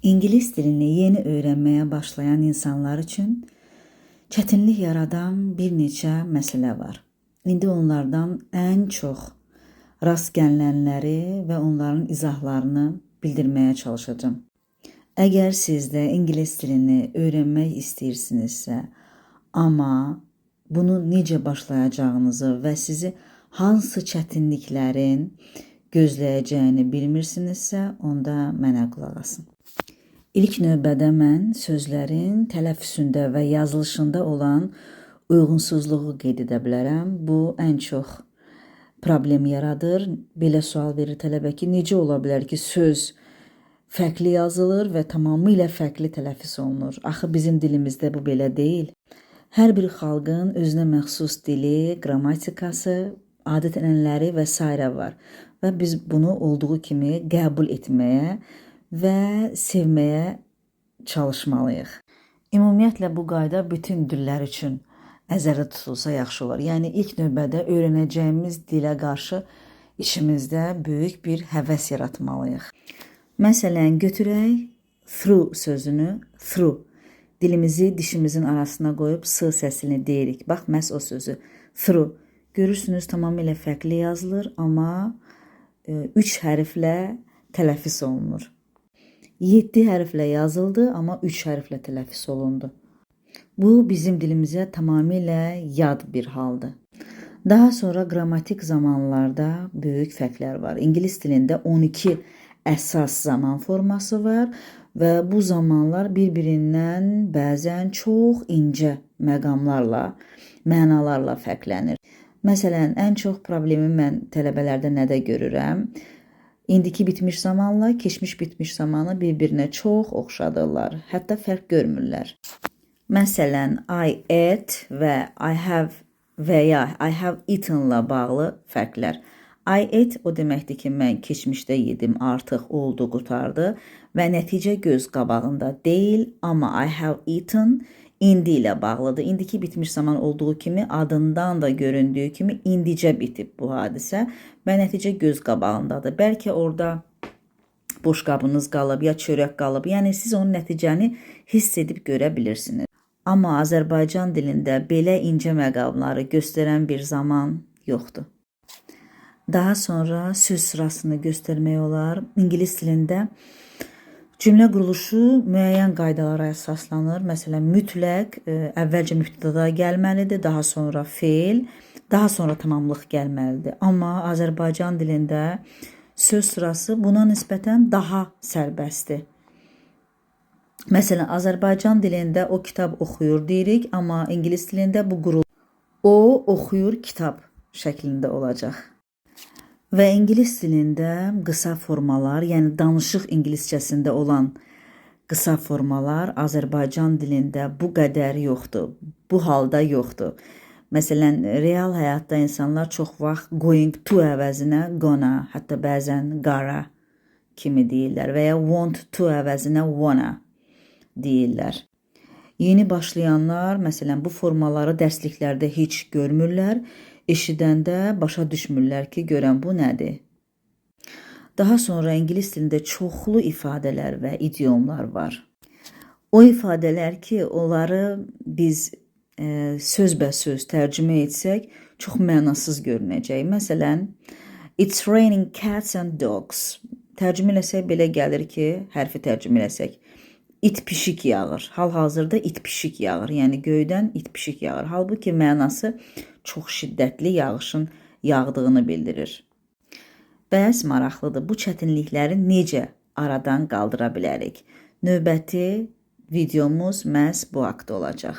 İngilis dilini yeni öyrənməyə başlayan insanlar üçün çətinlik yaradan bir neçə məsələ var. İndi onlardan ən çox rast gəlinənləri və onların izahlarını bildirməyə çalışacağam. Əgər siz də ingilis dilini öyrənmək istəyirsinizsə, amma bunu necə başlayacağınızı və sizi hansı çətinliklərin gözləyəcəyini bilmirsinizsə, onda mənə qulaq asın. İlk növbədə mən sözlərin tələffüzündə və yazılışında olan uyğunsuzluğu qeyd edə bilərəm. Bu ən çox problem yaradır. Belə sual verir tələbə ki, necə ola bilər ki, söz fərqli yazılır və tamamilə fərqli tələffüz olunur? Axı bizim dilimizdə bu belə deyil. Hər bir xalqın özünə məxsus dili, qrammatikası, adət-ənənələri və sairə var və biz bunu olduğu kimi qəbul etməyə və sevməyə çalışmalıyıq. Ümumiyyətlə bu qayda bütün dillər üçün nəzərdə tutulsa yaxşı olar. Yəni ilk növbədə öyrənəcəyimiz dilə qarşı içimizdə böyük bir həvəs yaratmalıyıq. Məsələn, götürək through sözünü, through. Dilimizi dişimizin arasına qoyub s səsini deyirik. Bax, məhz o sözü through. Görürsünüz, tamamilə fərqli yazılır, amma 3 hərflə tələffüz olunur. 7 hərflə yazıldı, amma 3 hərflə tələffüz olundu. Bu bizim dilimizə tamamilə yad bir haldır. Daha sonra qrammatik zamanlarda böyük fərqlər var. İngilis dilində 12 əsas zaman forması var və bu zamanlar bir-birindən bəzən çox incə məqamlarla, mənalarla fərqlənir. Məsələn, ən çox problemi mən tələbələrdə nədə görürəm? İndiki bitmiş zamanla keçmiş bitmiş zamanı bir-birinə çox oxşadırlar. Hətta fərq görmürlər. Məsələn, I ate və I have və ya I have eaten-la bağlı fərqlər. I ate o deməkdir ki, mən keçmişdə yedim, artıq oldu, qurtardı və nəticə göz qabağında deyil, amma I have eaten indi ilə bağlıdır. İndiki bitmiş zaman olduğu kimi adından da göründüyü kimi indicə bitib bu hadisə və nəticə göz qabağındadır. Bəlkə orada boşqabınız qalıb ya çörək qalıb. Yəni siz onun nəticəni hiss edib görə bilirsiniz. Amma Azərbaycan dilində belə incə məqamları göstərən bir zaman yoxdur. Daha sonra söz sırasını göstərmək olar. İngilis dilində cümlə quruluşu müəyyən qaydalara əsaslanır. Məsələn, mütləq əvvəlcə mübtəda gəlməlidir, daha sonra feil, daha sonra tamamlıq gəlməlidir. Amma Azərbaycan dilində söz sırası buna nisbətən daha sərbəstdir. Məsələn, Azərbaycan dilində o kitab oxuyur deyirik, amma ingilis dilində bu qurul o oxuyur kitab şəklində olacaq. Və ingilis dilində qısa formalar, yəni danışıq ingiliscəsində olan qısa formalar Azərbaycan dilində bu qədər yoxdur. Bu halda yoxdur. Məsələn, real həyatda insanlar çox vaxt going to əvəzinə gonna, hətta bəzən gara kimi deyirlər və ya want to əvəzinə wanna deyirlər. Yeni başlayanlar, məsələn, bu formaları dərsliklərdə heç görmürlər. Eşidəndə başa düşmürlər ki, görən bu nədir? Daha sonra ingilis dilində çoxlu ifadələr və idiomlar var. O ifadələr ki, onları biz sözbəsöz tərcümə etsək, çox mənasız görünəcək. Məsələn, it's raining cats and dogs. Tərcümə eləsək belə gəlir ki, hərfi tərcümə eləsək. İt pişik yağır. Hal-hazırda it pişik yağır. Yəni göydən it pişik yağır. Halbuki mənası çox şiddətli yağışın yağdığını bildirir. Bəs maraqlıdır. Bu çətinlikləri necə aradan qaldıra bilərik? Növbəti videomuz məhz bu haqda olacaq.